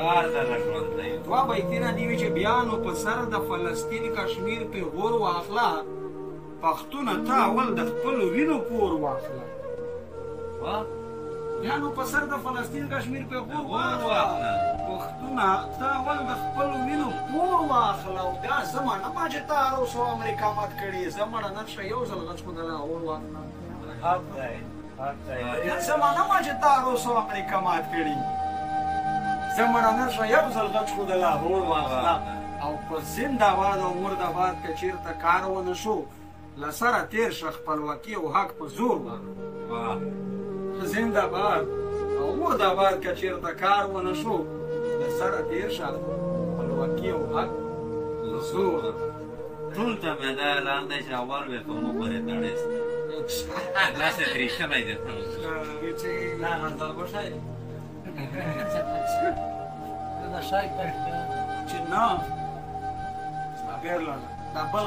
هر دغه ژوند دی. دوه بیتونه دی وي چې بیا نو په سر د فلسطین کشمیر پیغور واخله، پښتونه ته اول د خپلو وینو پور واخله. واه. بیا نو په سر د فلسطین کشمیر پیغور پیغور واخله، واخله. پښتونه ته اول د خپلو وینو پور واخله. او بیا زه منم چې تا روس او امریکا مات کړي، زه مړه نن شه یو ځل غچ خو د لاهور واخله. حق دی، حق دی. زه منم چې تا روس او امریکا مات کړي، زه مړه نن شه یو ځل غچ خو د لاهور واخله. او په زنده آباد او مرده آباد که چېرته کار ونه شو، له سره تېر شه، خپلواکي او حق په زور واخله. واه. زنده آباد او مرده آباد که چېرته کار ونه شو، له سره تېر شه، خپلواکي او حق په زور. ټول ته مې دا اعلان دی چې اول به په موږ پورې تړې داسې تریشلی دی. چې نه غندل بشای دا شای. چې نه بېرله دا بل